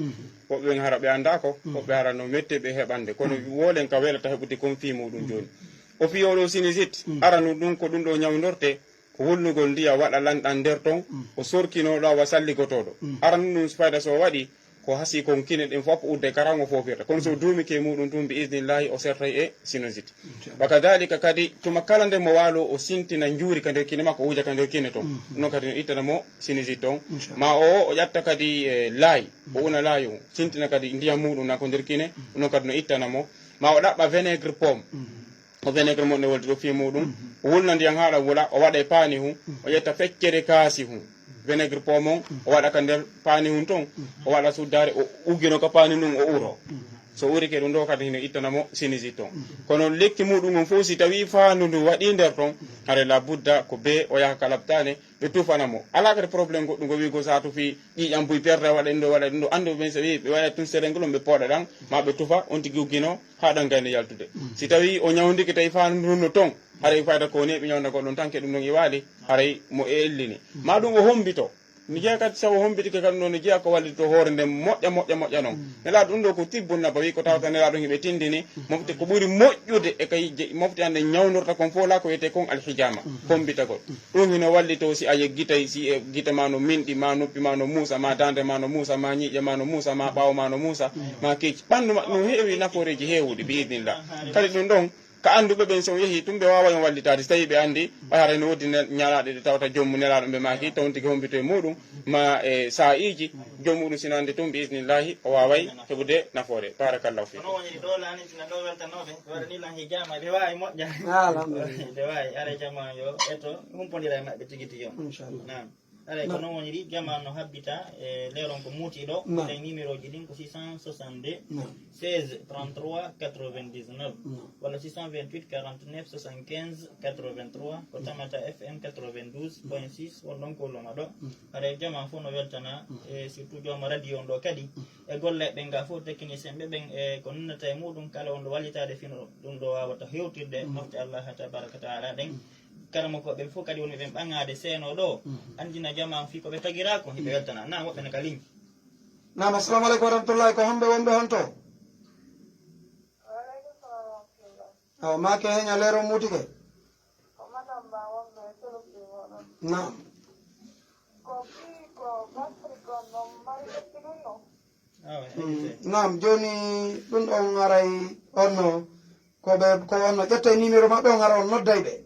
Woɓɓe ɓen hara ɓe anndaa ko, woɓɓe hara no metti ɓe heɓande. Kono wolen ka welata heɓude kon fii muuɗum jooni. O fii oɗo sinizit, aranu ɗum ko ɗum ɗo ñawndorte, ko wulnugol ndiyam waɗa lanɗan nder ton, o sorkinoo ɗo awa salligotooɗo. Aranu ɗum fayda so o waɗi, ko hasi kon kine ɗen fof udde karaŋo foofirta. Kono so duumike e muuɗum tun, bi isnillahi, o sertay e sinusite. Wa kadhalika kadi, tuma kala nde mo waalo, o sintina njuuri ka nder kine makko, o wuja ka nder kine ton. Ɗum noon kadi no ittana mo sinusite ton. Ma o, o ƴatta kadi, e, laay, o una laay o, sintina kadi ndiyam muuɗum na ko nder kine, ɗum noon kadi no ittana mo. Ma o ɗaɓɓa vinaigre pomme. O vinaigre mon ne woldi ɗo fii muuɗum. O wulna ndiyam haa ɗam wula, o waɗa e paani hun, o ƴetta feccere kaasi hun. Vinaigre pomme on, o waɗa ka nder paani hun ton, o waɗa suddaare, o uggino ka paani ndun, o uro. So urike ɗum ɗo kadi hino ittana mo sinusite ton. Kono lekki muuɗum on fof si tawii faandu ndu waɗii nder ton, haray la budda ko bee o yaha ka laptaane, ɓe tufana mo. Alaa kadi problème goɗɗum ko wi'ugol so a tufii ƴiiƴam buy perde waɗa ɗum ɗo, waɗa ɗum ɗo. Anndu ɓen so wi'i ɓe waɗa tun serengol on ɓe pooɗa ɗan, ma ɓe tufa, on tigi uggino, haa ɗan gayna yaltude. Si tawii o ñawndike tawi faandu ndun no ton, haray fayda ko neeɓi ñawnda goɗɗum tan ke ɗum ɗon iwaali, haray mo e ellini. Ma ɗum o hombito. Mi jeya kadi so o hombitike kadi noon, mi jeya ko wallitoo hoore nden moƴƴa, moƴƴa, moƴƴa noon. Nelaaɗo ɗum ɗo ko tibbun nabawi, ko tawata Nelaaɗo hiɓe tindini, mofte ko ɓuri moƴƴude e ka yijje, mofte an ɗen ñawnorta kon fof la ko wiyetee kon alhijama, hombitagol. Ɗum hino wallitoo si a yeggitay, si e gite ma no minɗi, ma noppi ma no muusa, ma daande ma no muusa, ma ñiiƴe ma no muusa, ma ɓaawo ma no muusa, ma keeci. Ɓanndu ma no heewi nafooreeji heewuɗi, bi idnillah. Kadi ɗum ɗon, ka annduɓe ɓen, so on yehii tun, ɓe waaway on wallitaade. Si tawii ɓe anndi, ɓay haray no woodi ne-, ñalaaɗe ɗe tawata jommu Nelaaɗo ɓe maaki, tawon tigi hombito e muuɗum, ma e saa'iiji, joom muuɗum si no anndi tun, bi isnillahi, o waaway heɓude nafoore. Barakallahu fiikum. Kono woniri ɗo laani sina ɗo weltanooɓe, ɓe waɗa ni lan hijama, ɓe waawi moƴƴa. Alhamdulillah. Ɓe waawi, haray jama yo eto, humpondira e maɓɓe tigi tigi on. Inchallah. Naam. Haray ko noon woniri, jama no habbita e leeron ko muuti ɗo. Naam. Nden numéro ji ɗin ko six cent soixante-deux, naam, seize trente-trois quatre-vingt-dix-neuf, naam, walla six cent vingt-huit quarante-neuf soixante-quinze quatre-vingt-trois, ko Tamata F M quatre-vingt-douze point six, won ɗon ko loma ɗo. Mm. Haray jama fof no weltana, mm, e surtout jooma radio on ɗo kadi, mm, e golle ɓen ga fof, technicien ɓe ɓen, e ko nannata e muuɗum, kala wonɗo wallitaade fino ɗum ɗo waawata hewtirde, mm, mofte Allah tabaraka taala ɗen. Mm. Karamokooɓe ɓen fof kadi woni ɓen ɓaŋaade seeno ɗo, mhm, anndina jamaa on fii ko ɓe tagiraa kon, hiɓe weltana. Naam, woɓɓe ne ka ligne. Naam, assalamu aleykum wa rahmatullahi. Ko homɓe wonɓe honto? Wa aleykum salam wa rahmatullah. Awa, maake heña leero muutike. Ko Madam Ba wonɓe e Solofi oɗon. Naam. Ko fii ko batterie kon no mari ƴetti ɗum no? Awa, mm, invité. Naam, jooni ɗum ɗon haray on no, ko ɓe, ko on no ƴetta e numéro maɓɓe on, hara on nodday ɓe.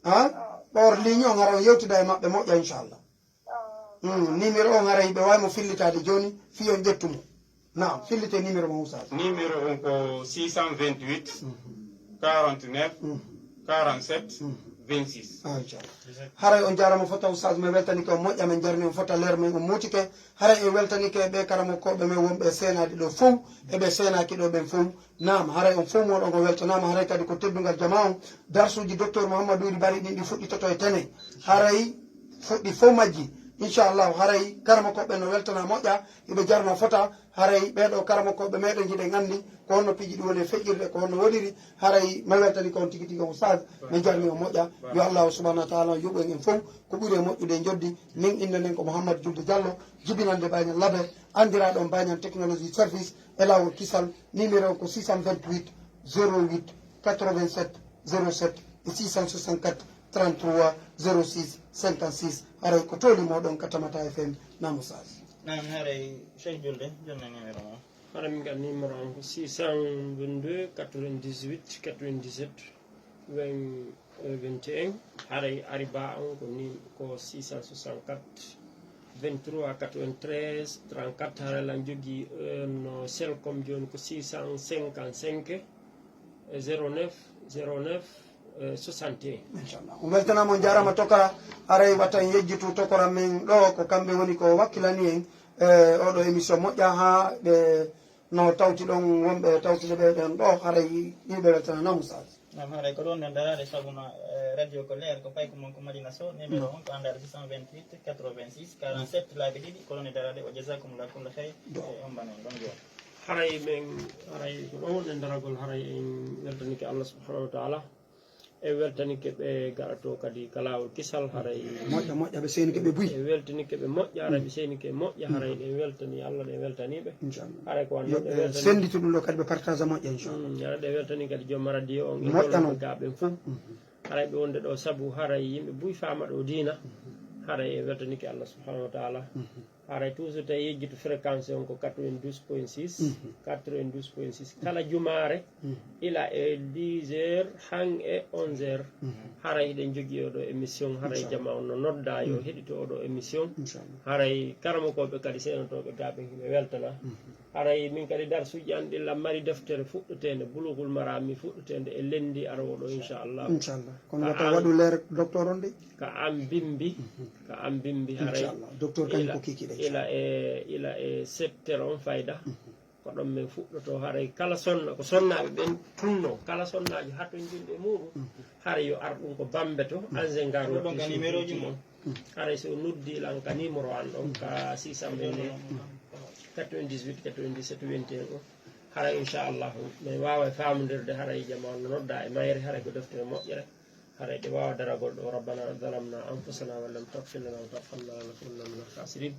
Ha? Ɓoor ligne on, hara on yewtida e maɓɓe moƴƴa, inchallah. Mm, numéro on haray ɓe waawi mo fillitaade jooni, fii on ƴettu mo. Naam, fillite numéro mo, Oustaz. Numéro on ko six cent vingt-huit, mhm, quarante-neuf, mhm, quarante-sept, mhm, vingt-six. Ah, inchallah. Haray on jaaraama fota, Oustaz, mi weltanike on moƴƴa, min jarni on fota, leer men on muutike. Haray en weltanike ɓe karamokooɓe men wonɓe e seenaade ɗo fow, e ɓe seenaaki ɗo ɓen fow. Naam, haray on fow mooɗon on weltanaama, haray kadi ko teddungal jamaa on. Darsuuji Docteur Mouhamadou Wuri Bari ɗin ɗi fuɗɗitoto e tene. Haray fuɗɗi fow majji. Inchallahu, haray karamokooɓe no weltana moƴƴa, hiɓe jarna fota, haray ɓee ɗo karamokooɓe meɗen hiɗen anndi ko honno piiji ɗi woni e feƴƴirde, ko honno woniri, haray mi weltani ko on tigi tigi Oustaz, mi jarni on moƴƴa. Yo Allahu subhanahu wa taala yoɓu en en fow ko ɓuri e moƴƴude e njoddi. Min innde nden ko Mouhamadou Julde Diallo, jibinande Bañal Labe, anndiraaɗo on Bañal Technologie Service e laawol kisal, numéro ko six cent vingt-huit zéro huit quatre-vingt-sept zéro sept e six cent soixante-quatre trente-trois zéro six cinquante-six. Haray ko tooli mooɗon ka Tamata F M, naam Oustaz. Naam, haray Cheikh Julde, jonna numéro mo. Haray min ngal numéro am ko six cent vingt-deux quatre-vingt-dix-huit quatre-vingt-dix-sept vingt, euh, vingt et un. Haray Ariba on ko ni, ko six cent soixante-quatre vingt-trois quatre-vingt-treize trente-quatre. Haray lan jogii, euh, no Selcom jooni ko six cent cinquante-cinq zéro neuf Zéro neuf, euh, soixante et un. Inchallah. On weltanaama, on njaaraama tokara. Haray wata en yejjitu tokara men ɗo, ko kamɓe woni ko wakkilani en, eh, oɗo émission moƴƴa haa ɓe no tawti ɗon wonɓe tawtude ɓe ɗon ɗo. Haray yimɓe weltananama, Oustaz. Nam haray ko ɗon nden daraade sabu no, eh, radio ko leer, ko payko mon ko Madina Sow, numéro on ko andaade six cent vingt-huit quatre-vingt-six quarante-sept laabi ɗiɗi, ko ɗon e daraade. Wa jazakumullahu kulla khayr. E on mbanon ɗon jooni. Haray men, haray ko ɗon wonɗen daragol, haray en weltanike Allah subhanahu wa ta'ala. En weltanike ɓe gaɗa to kadi ka laawol kisal, haray Moƴƴa moƴƴa ɓe seenike ɓe buy. En weltanike ɓe moƴƴa, haray ɓe seenike moƴƴa, haray ɗen weltani Allah, ɗen weltani ɓe. Inchallah. Haray ko wanno ɓe weltani. Senditu ɗum ɗo kadi ɓe partage moƴƴa inchallah. Mm, haray ɗen weltani kadi joom radio on e moƴƴa non ga ɓen fof. Haray ɓe wonde ɗo sabu haray yimɓe buy faama ɗo diina. Haray en weltanike Allah subhanahu wa ta'ala. Haray toujours tawi yejjitu fréquence on ko quatre-vingt-douze point six. Quatre-vingt-douze point six kala jumaare, ila e dix heures han e onze heures. Haray hiɗen jogii oɗo émission, haray jama on no nodda yo heɗito oɗo émission. Haray karamokooɓe kadi seenotooɓe ga ɓen hiɓe weltana. Haray min kadi darsuuji an ɗin lan mari deftere fuɗɗoteende, Bulughul Marami fuɗɗoteende e lenndi arooɗo inchallah. Inchallah. Kono wata waɗu leer docteur on de. Ka an bimbi, ka an bimbi haray. Inchallah. Docteur kañum ko kikiɗe. Ila e, ila e sept heures on fayda. Ko ɗon men fuɗɗoto haray kala sonna, ko sonnaaɓe ɓen tunno, kala sonnaajo hatonjinɗo e muɗum, haray yo ar ɗum ko Bambe to, Anse Ngaro. Ɗon ka numéro ji mon. Haray so noddi lan ka numéro an ɗon, ka six cent vingt-neuf, quatre-vingt-dix-huit, quatre-vingt-dix-sept, vingt et un o. Haray inchallahu, men waawa e faamondirde haray jama no nodda e mayre, haray ko deftere moƴƴere. Haray ɗe waawa daragol ɗo, ربنا ظلمنا أنفسنا وإن لم تغفر لنا وترحمنا لنكونن من الخاسرين.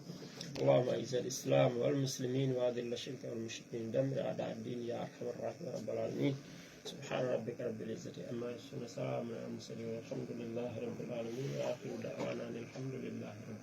اللهم أعز الإسلام والمسلمين وأذل الشرك والمشركين، دمر أعداء الدين يا أرحم الراحمين رب العالمين. سبحان ربك رب العزة عما يصفون، وسلام على المرسلين والحمد لله رب العالمين، وآخر دعوانا أن الحمد لله رب العالمين.